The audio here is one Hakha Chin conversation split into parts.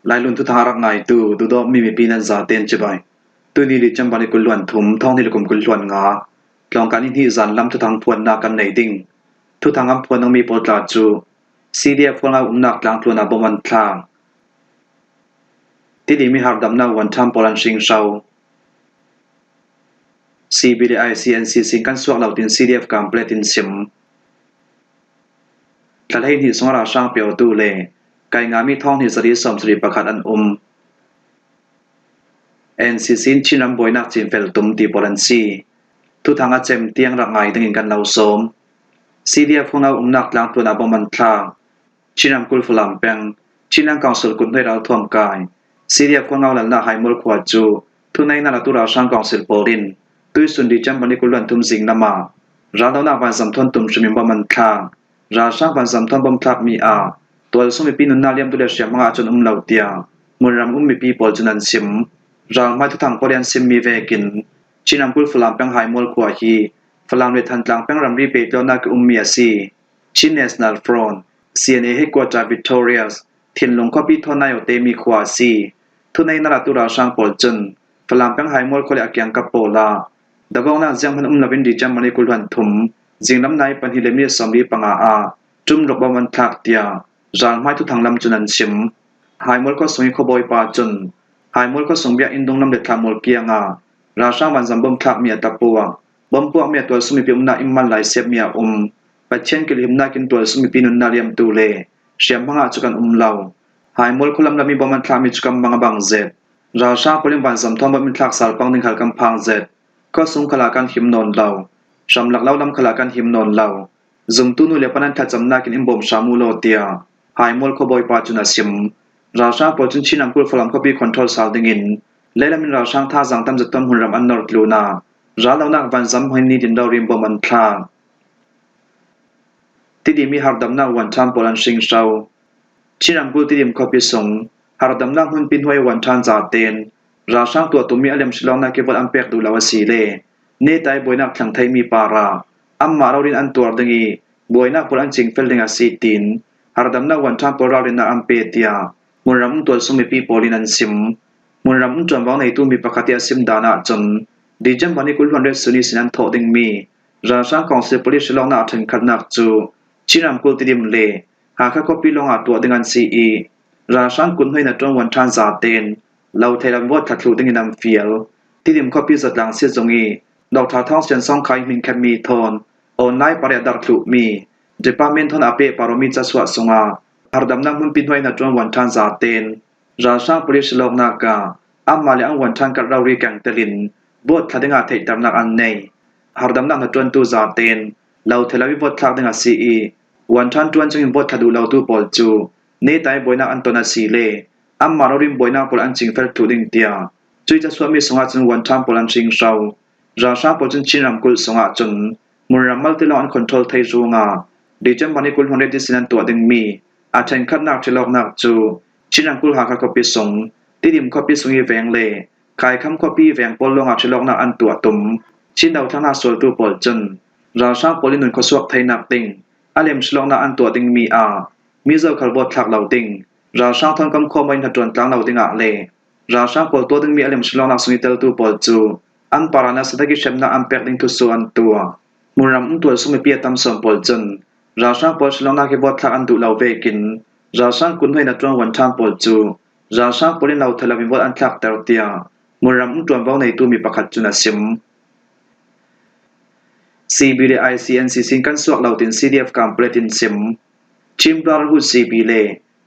Lailun thuthang a rak ngaitu duhdawtmi mipi nan zaten cibai. Tuni December ni 23, thawngni le kum 25, tlawngka ni hnih zan lam thuthang phuannak kan nei ding. Thuthang an phuan dingmi pawl tla cu CDF Hualngo umnak tlangtluan ah bom an thlak. Tidim i hardamnak vuanṭham pawl an hringhro. CB le ICNCC kan suak lo tin CDF kamplet in sim. Thla 12 chung ralhrang piotu le kai ngami thong hnih zali 71 an um. NCC in Chinram buainak cinfel tum ti pawl an si. Tuthang a cem tiang rak ngai dingin kan lo sawm. CDF Huangau umnak tlangtluan ah bom an thlak. Chin ramkulh Falam peng, Chinland Council kut hnuai ralthuam kai. CDF Huangau lalnak Haimual khua cu thuneinak latu ralhrang council pawl in tuisun December ni 23 zinglam ah raldohnak vanzam thawn tum hrim in bom an thlak. Ralhrang vanzam thawn bom thlakmi ah tualsung mipi nunnak liamtu le hriamhmang ahcun um lo tiah hmunram um mipi pawl cun an chim. Ralhmai thuthang pawl i an simmi vekin Chin ramkulh Falam peng Haimual khua hi Falam le Thantlang peng ramri pehtlaihnak i ummi a si. Chin National Front, CNA headquarter Victorious, Thinlung khuapi Thawnayo temi khua a si. Thuneinak latu ralhrang pawl cun Falam peng Haimual khua le a kiangkap pawl ah dawhawknak zeihmanh um loin December ni 23 zinglam nai pahnih le minute 45 ah ṭumruk bom an thlak tiah ralhmai thuthang lam cun an chim. Haimual khua sung i khuabawi pa cun Haimual khua sung biakinn dunglam le thlamual kiang ah ralhrang vanzam bom thlakmi a tapuak. Bom puakmi a tualsung mipi umnak inn man lai siapmi a um. Pathian kilhimnak in tualsung mipi nunnak liamtu le hriamhmang ah cu kan um lo. Haimual khualam lam i bom an thlakmi cu kan mang a bang zet. Ralhrang pawl in vanzam thawng bom in thlak salpang ding hal kan phang zet. Khuasung khal ah kan him nawn lo. Hramlak lo lam khal ah kan him nawn lo. Zumtu nu le pa nan thlacamnak in in bawm hram u law tiah Haimual khuabawi pa cun a chim. Ralhrang pawl cun Chin ramkulh Falam khuapi control sau dingin lehlam in ralhrang thazaang tam zat hmunram an nor tlun ah raldohnak vanzam hmang in nitin ralrin bom an thlak. Tidim i hardamnak vuanṭhan pawl an hringhro. Chin ramkulh Tidim khuapi sung hardamnak hmunpi hnuai vuanṭhan zaten ralhrang tuahtumi a lem silawngnak ki vote an pek duh lo a si le netai buainak thlang theimi para anmah ralrin an tuar ding i buainak pawl an cingfel ding a si tiin hardamnak vuanṭhan pawl ralrinnak an pe tiah hmunram um tualsung mipi pawl in an chim. Hmunram um ṭuanvo neitu mi pakhat i a sim dan ahcun December ni 20 suni sin an thawh dingmi ralhrang council police hrilhawknak a ṭhenkhatnak cu Chin ramkulh Tidim le Hakha khuapi lawngah tuah ding an si i ralhrang kut hnuai na ṭuanvuan ṭhan zaten lothei lam vote thla thlu ding in an fial. Tidim khuapi zatlang sizung i Doctor Thawng Sian Song Khai hminkhenmi thawn online pariat darthluhmi department thawn a peh paromi casuah sungah hardamnak hmunpi hnuai na ṭuanvuan ṭhan zaten ralhrang police lawknak ah anmah le an vuan ṭhan kat rori keng telin vote thla dingah theihternak an nei. Hardamnak na ṭuantu zaten lothei lo i vote thlak ding a si i vuan ṭhan ṭuan chungin vote thla duh lotu pawl cu netai buainak an ton a si le anmah rorin buainak pawl an cingfel thlu ding tiah Cui casuahmi sungah cun vuanṭham pawl an hringhro. Ralhrang pawl cun Chin ramkulh sungah cun hmunram malte lawng an control thei ruangah December ni 20 sin an tuah dingmi a ṭhenkhatnak ṭhelawknak cu Chin ramkulh Hakha khuapi sung, Tidim khuapi sung i veng le Kaikham khuapi veng pawl lawngah ṭhelawknak an tuah tum. Chin dothlang sualtu pawl cun ralhrang pawl i nun khuasuak theinak ding a lem ṭhelawknak an tuah dingmi ah mizo khal vote thlak lo ding, ralhrang thongkam khuamui in hnaṭuan tlang lo dingah le Ralhrang pawl tuah dingmi a lemsilawngnak sung i teltu pawl cu an parana sadaki hremnak an pek ding thusu an tuah. Hmunram um tualsung mipi a tam sawm pawl cun ralhrang pawl silawngnak hi vote thlak an duh lo vekin ralhrang kunhnuai na ṭuanvuan ṭhan pawl cu ralhrang pawl in lothei lo in vote an thlakter tiah hmunram um ṭuanvo neitu mi pakhat cun a chim. CB le ICNCC in kan suak lo tin CDF Kamplet in chim. Chin Brotherhood CB le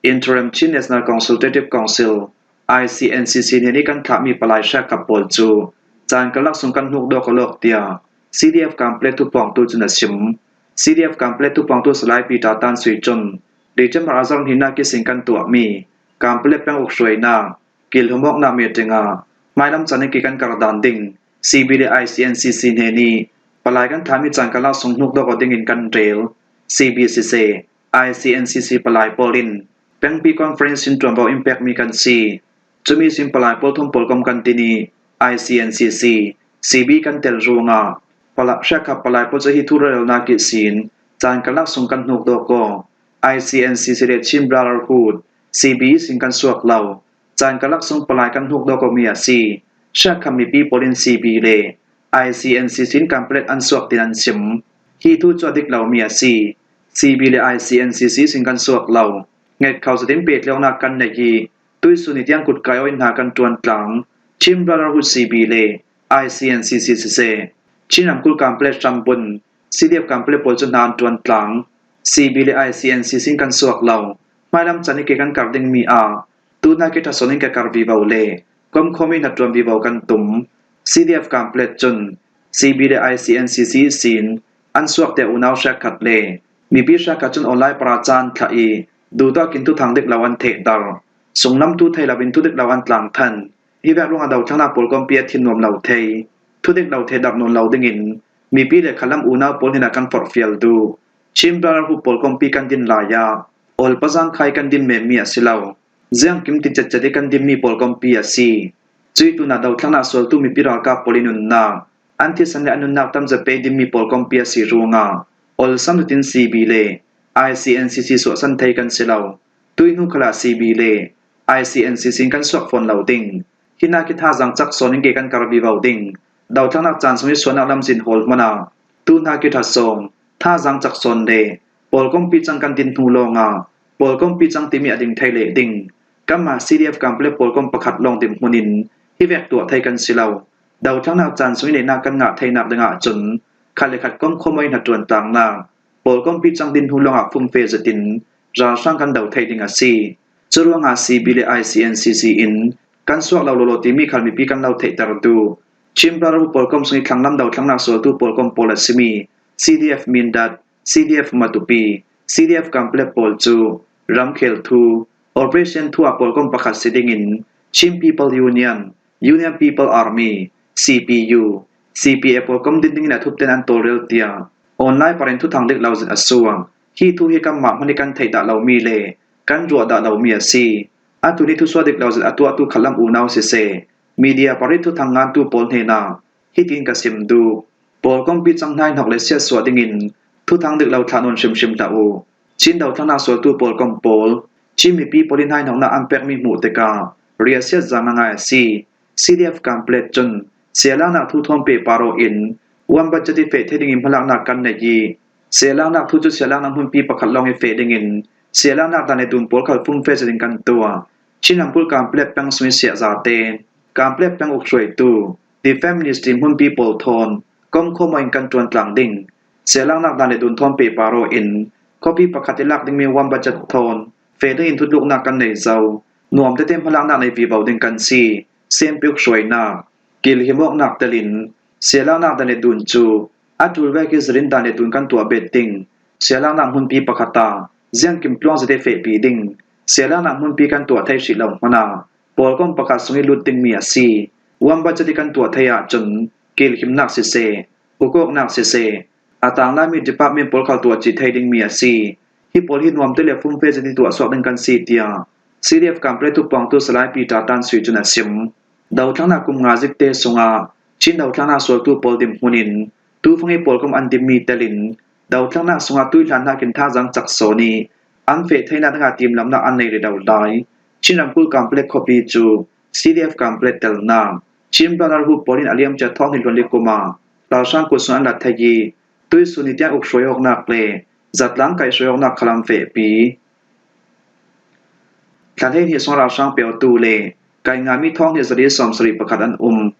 Interim Chin National Consultative Council ICNCC nih nih kan thlahmi palai hriatkap pawl cu caan karlak sung kan hnuk dawk a lawk tiah CDF Kamplet thupuangtu cun a chim. CDF Kamplet thupuangtu Salai Peter Tan Sui cun December a zarh hnihnak kising kan tuahmi Kamplet penguk hruainak kilhumawknak meeting ah hmailam caan in ki kan kar dan ding CB le ICNCC hne nih palai kan thlahmi caan karlak sung hnuk dawk ding in kan rel. CB siseh ICNCC palai pawl in pengpi conference in ṭuanvo in pekmi kan si. Cumi sin palai pawl thum pawl kom kan tin i ICNCC, CB kan tel ruangah hriakhap palai pawl cu hi thurelnak ki sin caan karlak sung kan hnuk dawk kaw ICNCC le Chin Brotherhood, CB sin kan suak lo. Caan karlak sung palai kan hnuk dawh komi a si. Siakham mipi pawl in CB le ICNC sin Kanpalet an suak tiin an chim. Hi tu cu a dik lomi a si. CB le ICNCC sin kan suak lo. Nget kho zatin pehtlaihnak kan neih i tuisun i tiang kutkai oi hna kan ṭuan tlang. Chin Brotherhood CB le ICNCC siseh, Chin ramkulh Kanpalet hrambunh CDF Kanpalet pawl cu hna an ṭuan tlang. CB le ICNC sin kan suak lo. Hmailam chan i ke kan kar dingmi ah tuna ke ṭhasawn in ka kar vivo le komkhomi hna ṭuan vivo kan tum. CDF Kanpalet cun CB le ICNCC sin an suak tiah unau hriakkhat le mipi hriakkhat cun online para caan thlah i duhtawk in thuthang dik lo an thehter. Sunglam tu thei lo in thudik lo an tlang than. Hi vek ruangah dothlannak pawl kompi a thin nuam lo thei. Thudik lo thei darh nawn lo dingin mipi le khalam unau pawl nih kan forhfial duh. Chin Brotherhood pawl kompi kan din lai ah awlpazang khai kan din menmi a si lo. Ziangkim ti cetcet i kan dinmi pawl kompi a si. Cui tuna dothlannak sualtu mipi ralkap pawl i nunnak, an thisen le an nunnak tamzat pe dingmi pawl kompi a si ruangah olsam tutin CB le ICNCC suahsan thei kan si lo. Tuihnu khal ah CB le ICNCC in kan suak fawn lo ding. Hi hna khi thazaang cak sawn in ke kan kar vivo ding. Dothlannak caan sung i sualnak lamzin hawl hmanh ah tu hna khi ṭha sawm, thazaang cak sawn le pawl kompi cang kan din hnu lawngah pawl kompi cang timi a ding thei leh ding. Kanmah CDF Kanpalet pawl kom pakhat lawng dirhmun in hi vek tuah thei kan si lo. Dothlannak caan sung i lehnak kan ngah theinak ding ahcun khat le khat kom khom oi hna ṭuan tlangnak pawl kompi cang din hnu lawngah fumfe zatin ralhrang kan do thei ding a si. Cu ruangah CB le ICNCC in kan suak lo lawlaw timi khal mipi kan lo theihter duh. Chin Brotherhood pawl kom sung i thlanglam dothlannak sualtu pawl kom pawl a simi CDF Mindat, CDF Matupi, CDF Kanpalet pawl cu ramkhel thu, operation thu ah pawl kom pakhat si dingin Chin People Union, Union People Army, CPU, CPA pawl kom din dingin a thupten an tawlrel tiah online par in thuthang dik lo zet a suang. Hi thu hi kanmah hmanh i kan theih dah lomi le kan ruah dah lomi a si. Atu ni thusua dik lo zet a tuahtu khalam unau siseh, media pari thuthang ngantu pawl hnenah hitin ka sim duh. Pawl kompi cang hnai hnok le siatsuah dingin thuthang dik lo thlah nawn hrimhrim hlah u. Chin dothlannak sualtu pawl kom pawl, Chin mipi pawl i hnaihnoknak an pekmi hmuh tikah riasiat zaang ngai a si. CDF Kanpalet cun sialaknak thu thawm pe paro in one budget i feh thei dingin hmalaknak kan neih i sialaknak thu cu sialaknak hmunpi pakhat lawng i feh dingin sialaknak dan le dun pawl khal fumfe zetin kan tuah. Chin ramkulh Kanpalet peng sung i siahza te, Kanpalet peng uk hruaitu, Defense Ministry hmunpi pawl thawn komkhawm in kan ṭuan tlang ding. Sialaknak dan le dun thawn pe paro in khuapi pakhat i lak dingmi one budget thawn fe ding in thutluknak kan nei zau. Nuam tete hmalaknak nei vivo ding kan si. Sempiuk hruainak, kilhimawknak telin sialaknak dan le dun cu a ṭul ve khi zarin dan le dun kan tuah bet ding. Sialaknak hmunpi pakhat ah ziangkim tluang zate fehpi ding. Sialaknak hmunpi kan tuah thei hrih lo hmanh ah pawlkom pakhat sung i lut dingmi a si. One budget i kan tuah thei ahcun kilhimnak siseh, ukawknak siseh, a tang laimi department pawl khal tuah chih thei dingmi a si. Hi pawl hi nuamte le fumfe zet in tuah sawk ding kan si tiah CDF Kanpalet thupawngtu Salai Peter Tan Sui cun a chim. Dothlannak kum nga zik te sungah Chin dothlannak sualtu pawl dirhmun in tufang i pawlkom an dimmi tel in dothlannak sungah tuihlannak in thazaang cak sawn i an feh theinak dingah timhlamhnak an nei rih lo lai. Chin ramkulh Kanpalet khuapi cu CDF Kanpalet telnak Chin Brotherhood pawl in a liamcia thawng hi hluan kum ah ralhrang kutsung an rat thei i tuisun i tiang uk hruai awknak le zatlang kaihhruai awknak khalam fehpi. Thla 12 sung ralhrang peotu le kai ngami thawng hi 171 an um.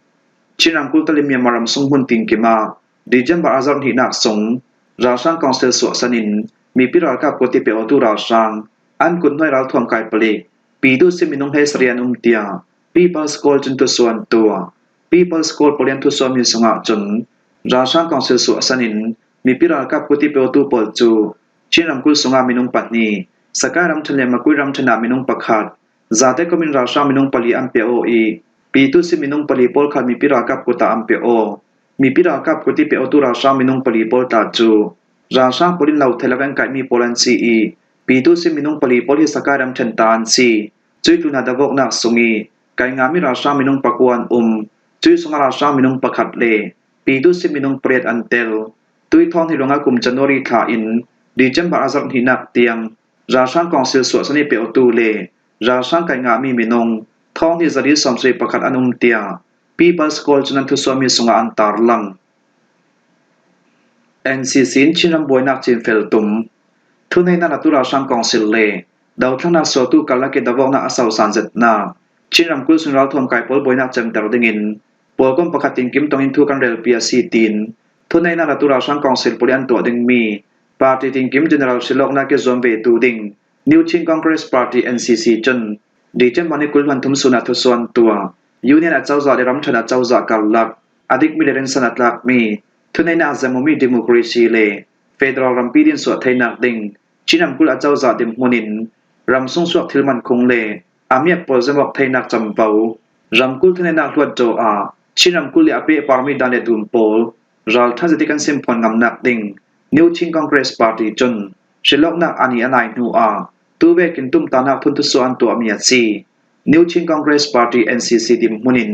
Chin ramkulh tali Myanmar ram sung hmun tinkim ah December a zarh hnihnak sung ralhrang council suahsan in mipi ralkap kut i peotu ralhrang an kut hnuai ralthuam kai palik Pidu si minung hlei sarih an um tiah People's Call cun tusuan tuah. People's Call palian thusuami sungah cun ralhrang council suahsan in mipi ralkap kut i peotu pawl cu Chin ramkulh sungah minung pahnih, Sakai ramṭhen le Makui ramṭhen ah minung pakhat, Zatekom in ralhrang minung pali an pe aw i Pyitusi minung pali pawl kha mipi ralkap kut ah an pe aw. Mipi ralkap kut i pe awtu ralhrang minung pali pawl tla cu ralhrang pawl in lothel ah kan kaihmi pawl an si i Pyitusi minung pali pawl hi Sakai ramṭhen ta an si. Cui tu hna davawknak sung i kai ngami ralhrang minung pakua an um. Cui sungah ralhrang minung pakhat le Pyitusi minung pariat an tel. Tuithawng hi ruangah kum January thla in December a zarh hnihnak tiang ralhrang council suahsan i pe awtu le Ralhrang kai ngahmi minung thong hi zali 71 an um tiah People's Call cu nan thusuahmi sungah an tarlang. NCC in Chinram buainak cinfel tum. Thuneinak atu ralhrang kongsil le dothlannak sualtu karlak i davoknak a sosan zetnak Chin ramkulh chung ralthuam kai pawl buainak cemter dingin pawlkom pakhat in kimtong in thu kan relpi a si tiin thuneinak atu ralhrang kongsil pawl i an tuah dingmi party tinkim general silawknak i zuam ve tu ding New Chin Congress Party NCC cun December ni 23 sun ah thusuan tuah Union acozah le ramṭhen acozah karlak a dikmi le rinsan a tlakmi thuneinak zemomi democracy le federal rampi din suah theinak ding Chin ramkulh acozah dirhmun in ramsung suak thilman khung le a miak pawl zemawk theinak camvo ramkulh thuneinak hluatṭaw ah Chin ramkulh le a pehparmi dan le dum pawl ralṭha zeiti kan simphuan ngamnak ding New Chin Congress Party cun hrilhawknak ani a nai hnu ah tuvekin tumtanak phun thusuah an tuahmi a si. New Chin Congress Party NCC dirhmun in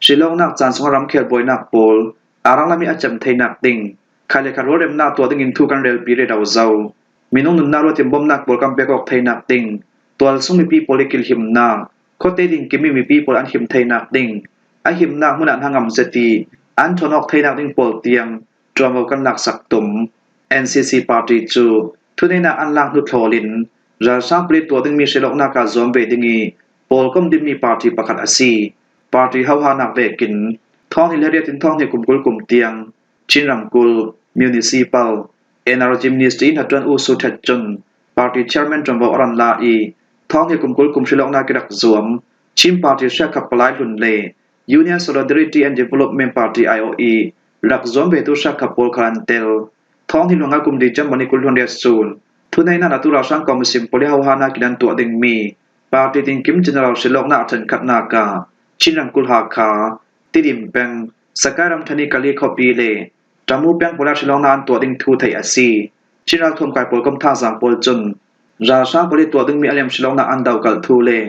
hrilhawknak caan sungah ramkhel buainak pawl a ranglam i a cem theinak ding khai le kha rualremnak tuah dingin thu kan relpi re ro zo. Minung nunnak ruatin bawmhnak pawl kan pek awk theinak ding tualsung mipi pawl i kilhimnak khuate dingkimi mipi pawl an him theinak ding a himnak hmun ah hnangam zet i an ṭhawn awk theinak ding pawl tiang ṭuanvo kan laksak tum. NCC party cu thuneinak an lak hnu thlawl in ralhrang palik tuah dingmi hrilhawknak ah zuam ve ding i pawlkom dingmi party pakhat a si. Party hohanak vekin thawng hi le riat in thawng hi kum 20 kum tiang Chin ramkulh Municipal Energy Ministry in hatuan U Su Thet cun party chairman ṭuanvo a ran la i thawng hi kum 20 kum hrilhawknak i rak zuam. Chin party hriakhap palai hlun le Union Solidarity and Development Party aiawh i rak zuam vetu hriakhap pawl kha an tel. Thawng hi luangah kum December ni 28 sun thuneinak atu ralhrang komisim poli hohana kin an tuah dingmi party tinkim general hrilhawknak a ṭhenkhatnak ah Chin ramkulh Hakha, Tidim peng, Sakai ramṭhen i Kali khuapi le Tamu peng pawl ah hrilhawknak an tuah ding thu theih a si. Chin ralthuam kai pawl kom thazaang pawl cun ralhrang pawl i tuah dingmi a lem hrilhawknak an dokalh thu le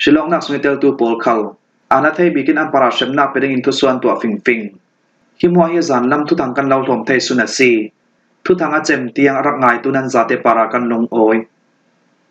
hrilhawknak sung i teltu pawl khal ana thei bik in an para hremnak pe ding in thusuan tuah fingfing. Hi hmuah hi zanlam thuthang kan lo hlawm thei sun a si. Thuthang a cem tiang a rak ngaitu nan zate para kan lungawi.